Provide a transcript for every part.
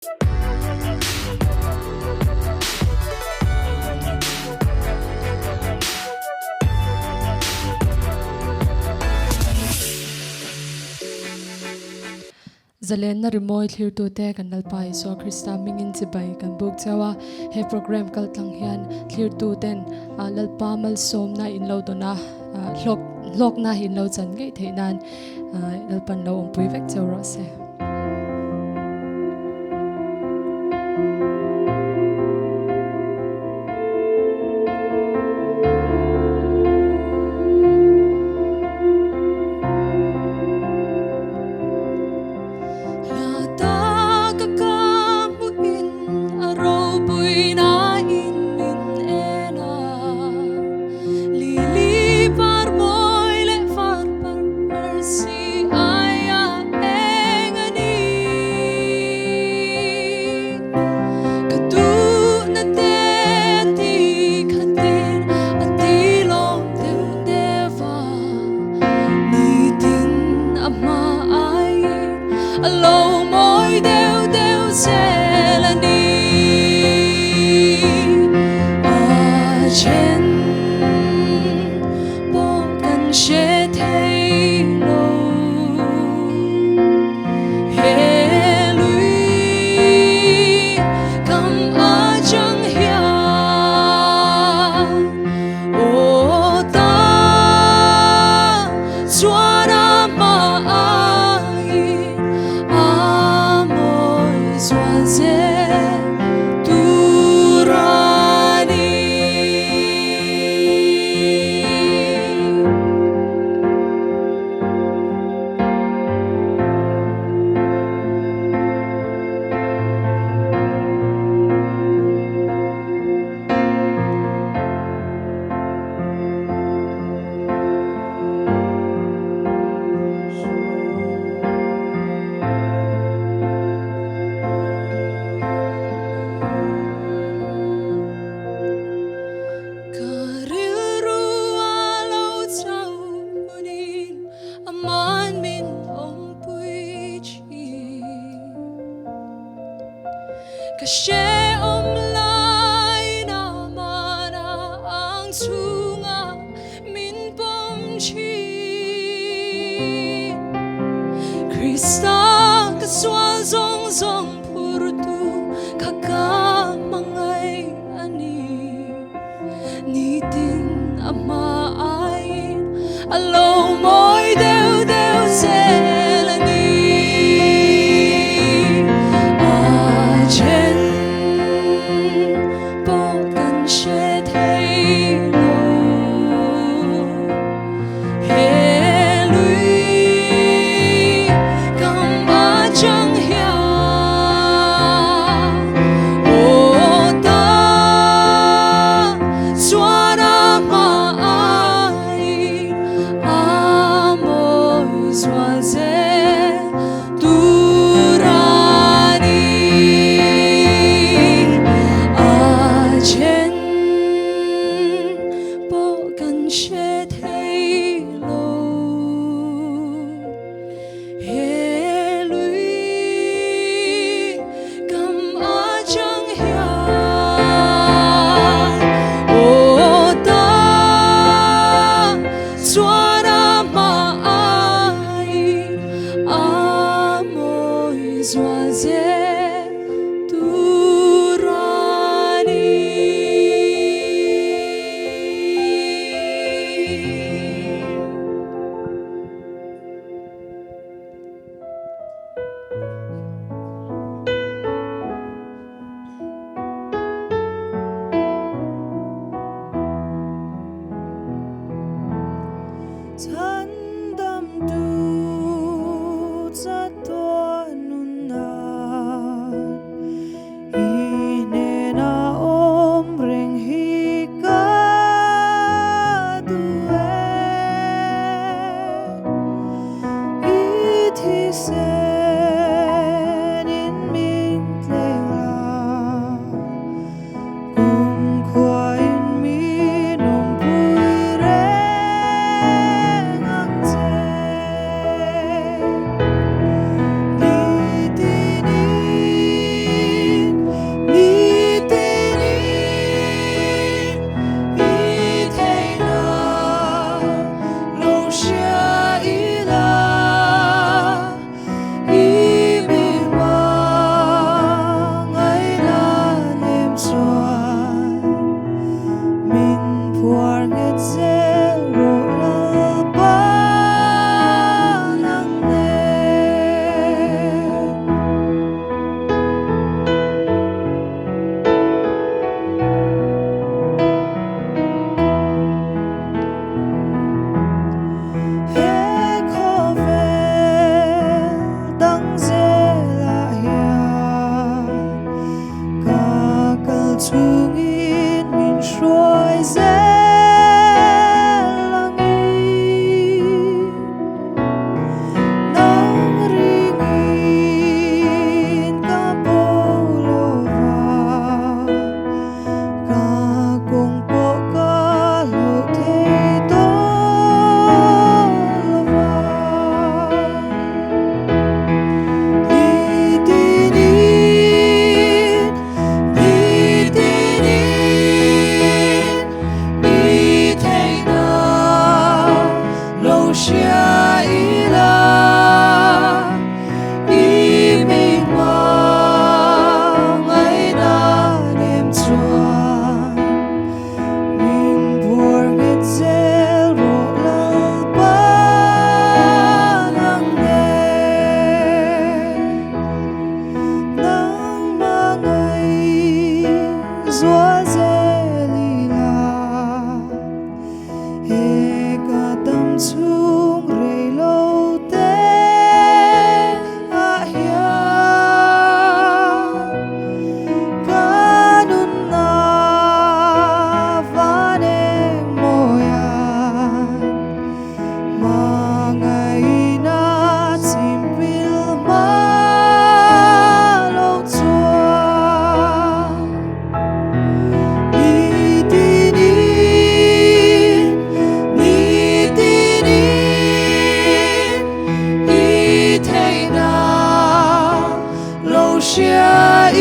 Zalenna rimawi thlirtute kan Lalpa Isua Krista hmingin chibai kan buk cheu a, he program kaltlang hian thlirtuten Lalpa malsawmna in lo dawn a, hlawkna in lo chan ngei theih nan Lalpan lo awmpui vek cheu rawh se.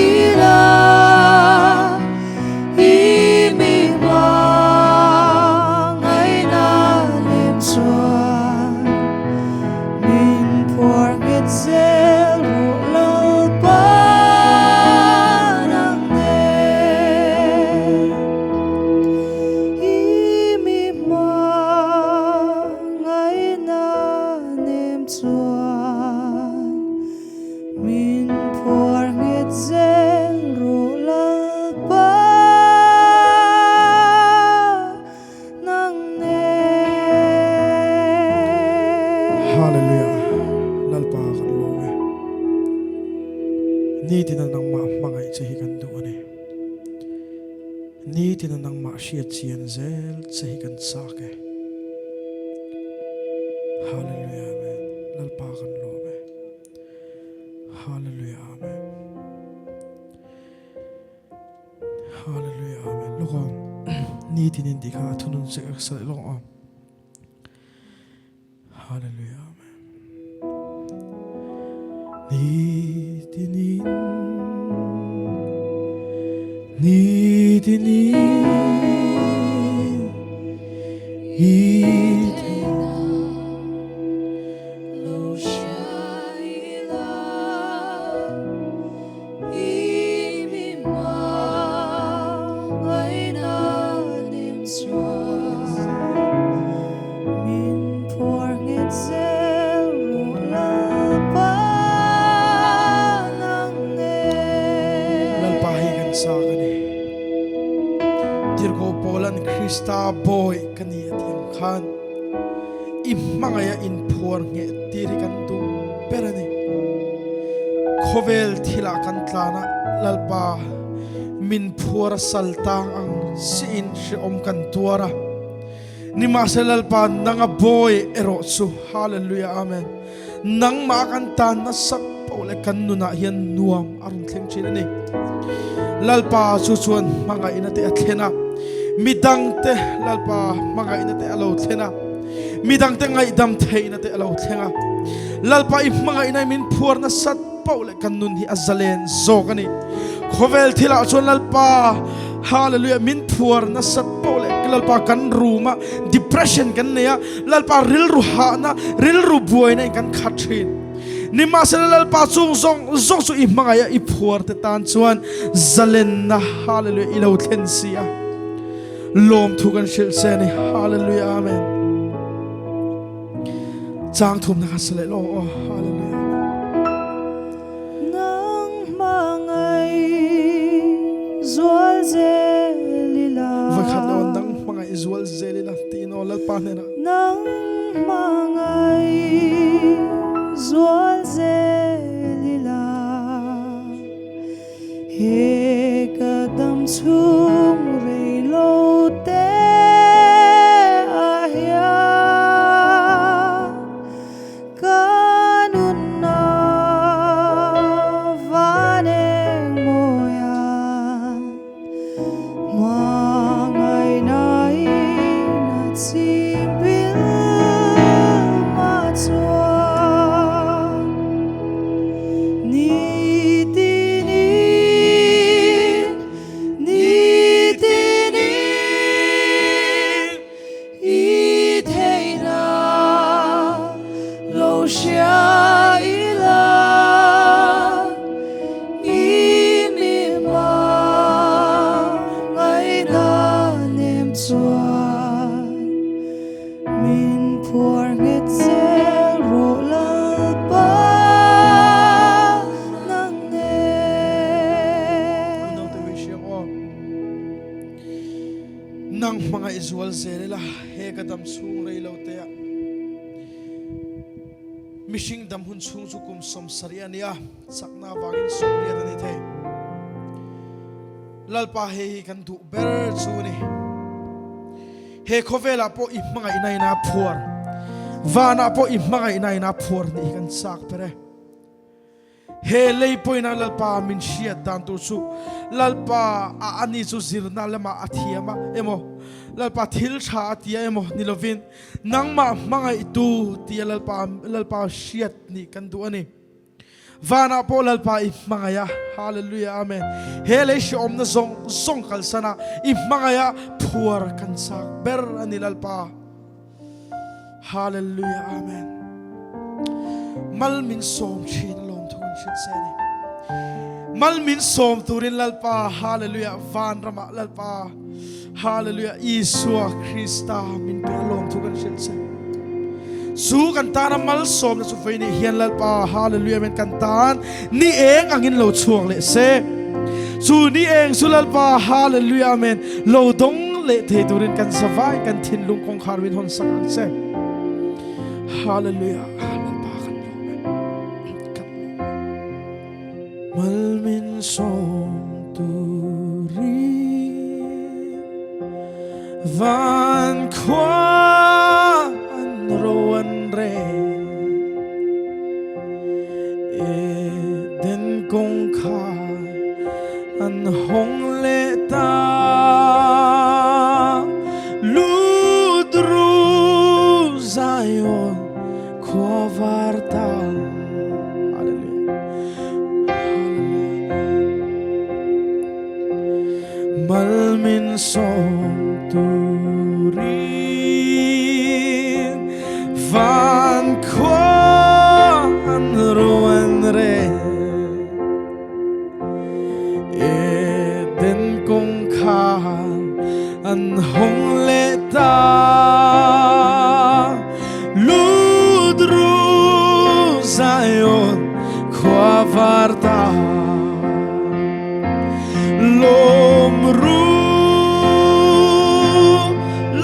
ila i mi hmangaihna lem chuan min phuar nghet zel rawh Lalpa nang nen. I mi hmangaihna nem chuan min phuar nghet zel rawh Lalpa nang nen. Hallelujah Lalpa kan lawm e. Nitin a nangmah hmangaih che hi kan duh a ni. Nitin a nangmah hriat chian zel che hi kan chak e. Hallelujah Amen. Lalpa kan lawm e. Hallelujah Amen. Hallelujah Amen. Lawk nitin in ti kha thunun sek sa lawng awm. Hallelujah Amen. Nitinin Nitinin I theihna lo hria ila i mi hmangaihna nem chuan Min phuar nghet zel rawh Lalpa nang nen. Lalpa hi kan sa ka ni. Tirhkoh Paulan Krista bawi ka ni a ti ang khan i hmangaih a inphuar ngheh tir hi kan duh ber a ni. Khawvel thilah kan tlan a, Lalpa min phuar a sal tang ang chiin hrehawm kan tuar a. Nimahsela Lalpa nanga bawi erawh chu Hallelujah Amen nangmah kan tan nasa poh leh kan nunah hian nuam a rawn thleng thin a ni. Lalpa chu chuan hmangaihna te a thlen a, midangte Lalpa hmangaihna te a lo thlen a, midangte ngaihdam theihna te a lo thleng a. Lalpa i hmangaihna min phuar nasat poh leh kan nun hi a zalen zawk a ni. Khawvel thilah chuan Lalpa Hallelujah min phuar nasat poh leh Lalpa kan room a depression kan nei a Lalpa rilru hahna rilru buaina in kan khat thin. Nimahsela Lalpa chung zawng zawng chu i hmangaih a i phuar te tan chuan zalenna Hallelujah i lo thlen si a. Lawmthu kan hrilh che a ni Hallelujah Amen. Chang thumna kha sa leh law aw Hallelujah. Nang hmangaih zual zel ila. Vawikhat lo nang hmangaih zual zel ila tiin aw Lalpa hnenah. Nang hmangaih zual zel ila. He ka dam chhung rei lo te ah hian ka nunna van eng mawi a hmangaihna in a chim bil mah chuan Nitinin, nitinin i theihna lo hria ila, i mi hmangaihna nem chuan. Min phuar nghet zel rawh Lalpa nang nen. Naute ui hriang aw. Nang hmangaih zual zel ila he ka dam chhung rei lo te ah mihring dam hun chhung chu kum 70 a nia chakna avangin 80 a ni thei. Lalpa hei hi kan duh ber chu a ni. He khawvelah pawh i hmangaihna in a phuar, vanah pawh i hmangaihna in a phuar nih hi kan chak ber e. He lei pawina Lalpa min hriat dan tur chu Lalpa a ani chu zirna lamah a thiam a emaw, Lalpa thil tha a tia emaw ni lovin nangmah hmangaihtu tia Lalpa Lalpa hriat nih kan duh a ni. Vanah pawh Lalpa i hmangaih a, Hallelujah Amen. He lei hrehawmna zawng zawng kalsan a, i hmangaih a, phuar kan chak ber a ni Lalpa. Hallelujah Amen. Mal min sawm thin a lawm thu kan hrilh se ni. Mal min sawm turin Lalpa Hallelujah van ramah Lalpa Hallelujah Isua Krista min pe a lawm thu kan hrilh che. Chu kan tana malsawmna chu vei nih hian Lalpa Hallelujah Amen kan tan ni eng angin lo chhuak leh se. Chu ni eng chu Lalpa Hallelujah Amen lo dawng leh thei turin kan zavai kan thinlung kawngkhar min hawn sak ang che. Hallelujah Lalpa kan lawm e. Kan lawm e. Mal min sawm turin van khua an ro an rel Eden kawngkhar an hawng leh ta Lut ru Zion khua var ta. Hallelujah. Hallelujah. Mal min sawm turin van khua an ro an rel Eden kawngkhar an hawng leh ta Lut ru Zion khua var ta Lawm ru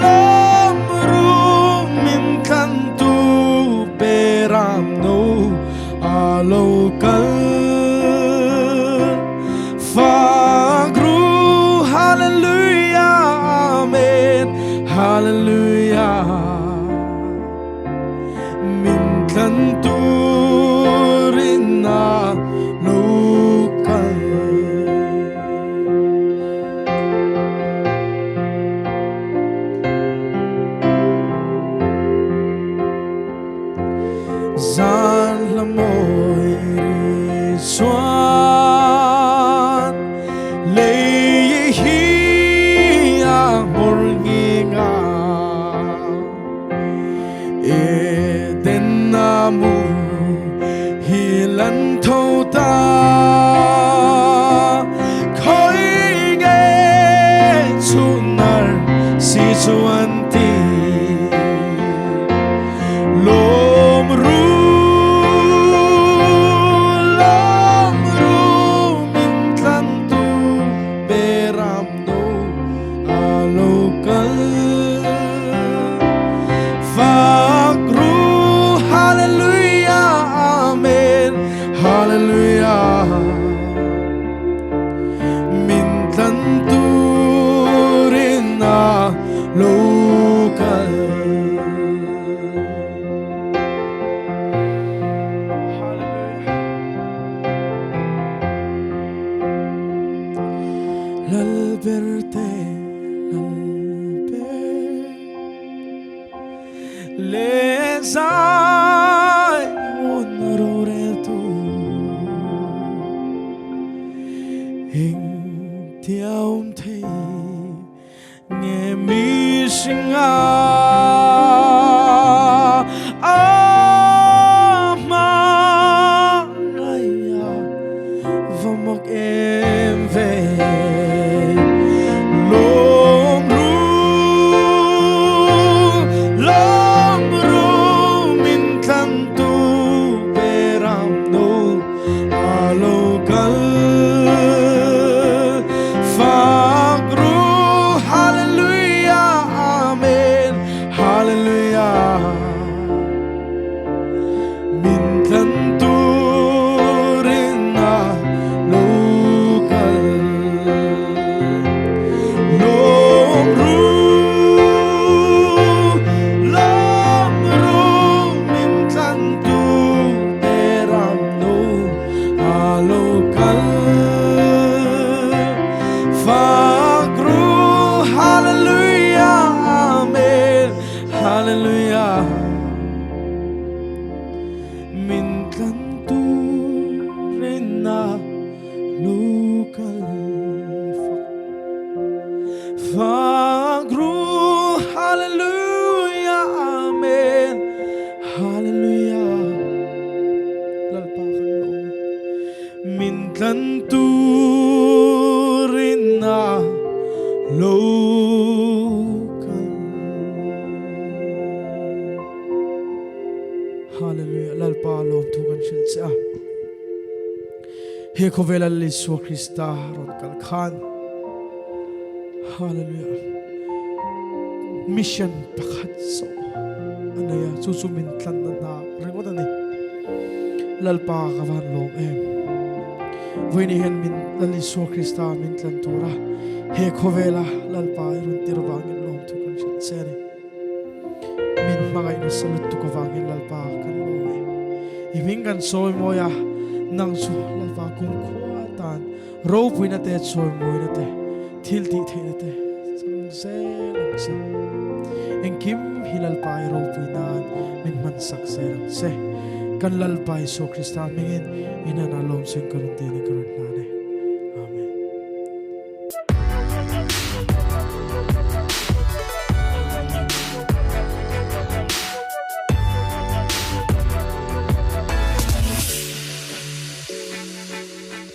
lawm ru min tlantu peram no a lo kal Fak ru Hallelujah Amen Hallelujah Min tlan turin a lo kal. Zan hla mawi ri chuan lei hi a hmawr nghing a Eden a mu hi lan tho ta Khoi nge chhunar si chuan ti Lawm ru lawm ru min tlantu beram no a lo kal Fak ru Hallelujah Amen Hallelujah Min tlan turin a lo kal. Hallelujah. Lalberte, Lalber Le zai un roreltu Eng tiaum thei nge mi singa a ma ngaia va mak em ve Lawm ru lawm ru min tlan tu peram no a lo kal Fak ru Hallelujah Amen Hallelujah Min tlan turin a lo kal. kal fak fak ru Hallelujah Amen Hallelujah Lalpa kan lawm e min tlan turin a lo kal. Hallelujah Lalpa lawmthu kan hrilh che a. He khawvel a Isua Krista rawn kal khan Hallelujah mission pakhat zawh a nei a chu chu min tlanna hna ringawt a ni. Lalpa ka van lawm em. Vawiin hian min Lal Isua Krista min tlan tura he khawvela Lalpa i rawn tir vangin lawmthu kan hrilh che a ni. Min hmangaih nasa lutuk avangin Lalpa kan lawm e. I hming kan sawi mawi a, nang chu Lalpa kumkhua tan ropuina te, chawimawina te, thil tih theihna te chang zel ang che. Engkim hi Lalpa i ropui nan min hmansak zel ang che. Kan Lalpa Isua Krista hmingin i hnenah lawmchhing ka rawn dil in ka rawn hlan.